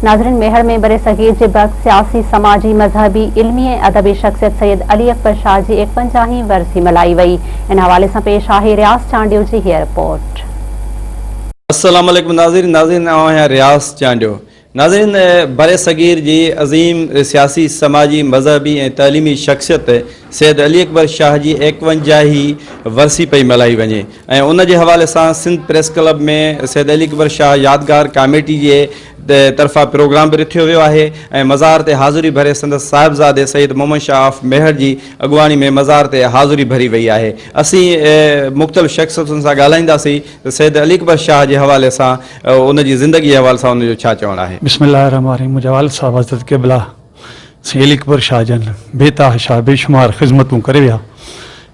ناظرين ميهڙ ۾ برصغير جي برک سياسي، سماجي، مذهبي، علمي ۽ ادبي شخصيت سيد علي اڪبر شاهه جي ايڪونجاهين ورسي ملهائي وئي. ان حوالي سان پيش آهي رياض چانڊيو جي هيء رپورٽ. السلام عليڪم ناظرين ناظرين آئون آهيان رياض چانڊيو ناظرين برصغير جي عظيم سياسي سماجي مذهبي ۽ تعليمي شخصيت سيد علي اڪبر شاهه جي ايڪونجاهي ورسي پئي ملهائي وڃي ۽ ان جي حوالي سان سنڌ پريس ڪلب ۾ سيد علي اڪبر شاهه يادگار ڪاميٽي جي طرفان پروگرام به رٿيو ويو آهي ۽ مزار تي حاضري ڀري سندس صاحبزادي سيد محمد شاهه آف ميهڙ جي اڳواڻي ۾ مزار تي حاضري ڀري وئي آهي اسين مختلف شخصيتن سان ڳالهائينداسين ته سيد علي اڪبر شاهه جي حوالي سان ان جي زندگي جي حوالي سان ان جو ڇا چوڻ آهي. بسم الله الرحمٰن الرحيم منهنجا والد صاحب حضرت قبله سائين علي اڪبر شاهه جن بي تحاشا بيشمار خذمتون ڪري ويا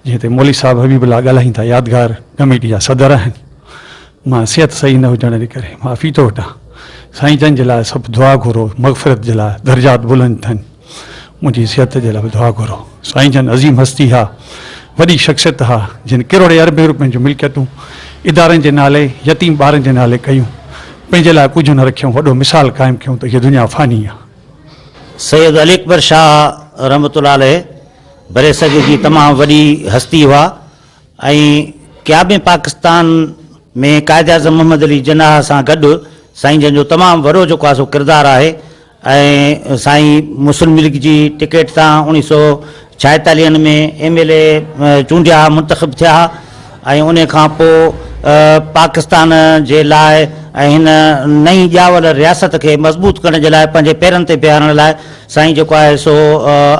جنهن تي مولوي صاحب حبيب الله ڳالهائين ٿا يادگار ڪميٽي جا صدر آهن مان صحت صحيح نه هجڻ جي ڪري معافي ٿو وٺان سائين جن جي لاء سڀ دعا گهرو مغفرت جي لاء درجات بلند ٿين منهنجي صحت جي لاء به دعا گهرو سائين جن عظيم هستي ها وڏي شخصيت ها جن ڪروڙين اربين روپين جون ملڪيتون ادارن جي نالي يتيم ٻارن جي نالي ڪيون پنهنجي لاء ڪجهه نه رکيون وڏو مثال قائم ڪيون ته هيء دنيا فاني آ. سيد علي اڪبر شاهه رحمة الله عليه برصغير جي تمام وڏي هستي هئا ۽ قيام پاڪستان ۾ قائداعظم محمد علي جناح سان گڏ سائين جن جو تمام وڏو جيڪو آهي سو ڪردار آهي ۽ سائين مسلم ليگ جي ٽڪيٽ تان اوڻيهه سو ڇائيتاليهن ۾ ايم ايل اي چونڊيا ها منتخب ٿيا ها ۽ ان کان پوء پاڪستان جي لاء ۽ هن نئين ڄاول رياست کي مضبوط ڪرڻ جي لاء پنهنجي پيرن تي بيهارڻ لاء سائين جيڪو آهي سو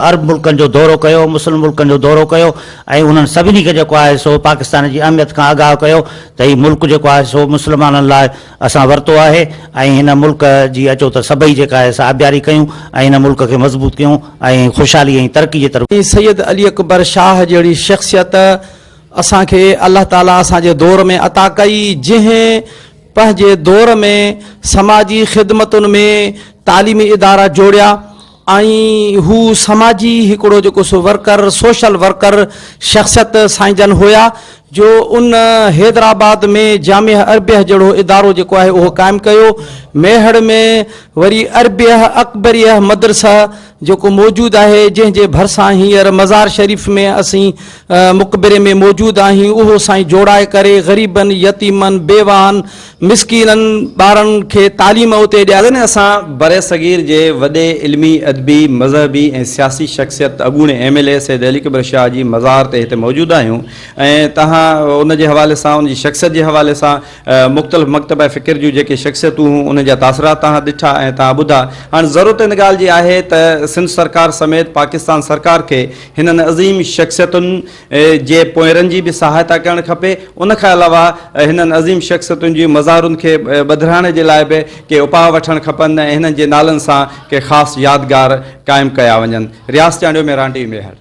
عرب ملڪن جو دورو ڪيو مسلم ملڪن جو دورو ڪيو ۽ انهن سڀني کي جيڪو آهي سو پاڪستان جي اهميت کان آگاهه ڪيو ته هي ملڪ جيڪو آهي سو مسلمانن لاء اسان ورتو آهي ۽ هن ملڪ جي اچو ته سڀئي جيڪا آهي سا آبياري ڪيون ۽ هن ملڪ کي مضبوط ڪيون ۽ خوشحالي ۽ ترقي جي طرف. سيد علي اڪبر شاهه جهڙي شخصيت اسان کي الله تعالي اسان جي دور ۾ عطا ڪئي جنهن پنهنجي دور ۾ سماجي خدمتن ۾ تعليمي ادارا جوڙيا ۽ هو سماجي هڪڙو جيڪو سو ورڪر سوشل ورڪر شخصيت سائين جن هيا جو ان حيدرآباد ۾ جامعه عربيه جهڙو ادارو جيڪو آهي اهو قائم ڪيو ميهڙ ۾ وري عربيه اڪبريه مدرسه جيڪو موجود آهي جنهن جي ڀرسان هينئر مزار شريف ۾ اسين مقبري ۾ موجود آهيون اهو سائين جوڙائي ڪري غريبن يتيمن بيواهن مسڪينن ٻارن کي تعليم اتي ڏياري. ناظرين اسان برصغير جي وڏي علمي، ادبي، مذهبي ۽ سياسي شخصيت اڳوڻي M L A Syed Ali Akbar Shah جي مزار تي هتي موجود آهيون ۽ توهان ان جي حوالي سان ان جي شخصيت جي حوالي سان مختلف مڪتبه فڪر جون جيڪي شخصيتون هيون انهن جا تاثرات توهان ڏٺا ۽ توهان ٻڌا هاڻ ضرورت ان ڳالهه جي آهي ته سنڌ سرڪار سميت پاڪستان سرڪار کي هنن عظيم شخصيتن جي پوئرن جي به سهائتا ڪرڻ کپي ان کان علاوه هنن عظيم شخصيتن جي مزارن کي ٻڌرائڻ جي لاء به ڪي اپاء وٺڻ کپن ۽ هنن جي نالن سان ڪي خاص يادگار قائم ڪيا وڃن. رياض چانڊيو ميران ٽي وي ميهڙ.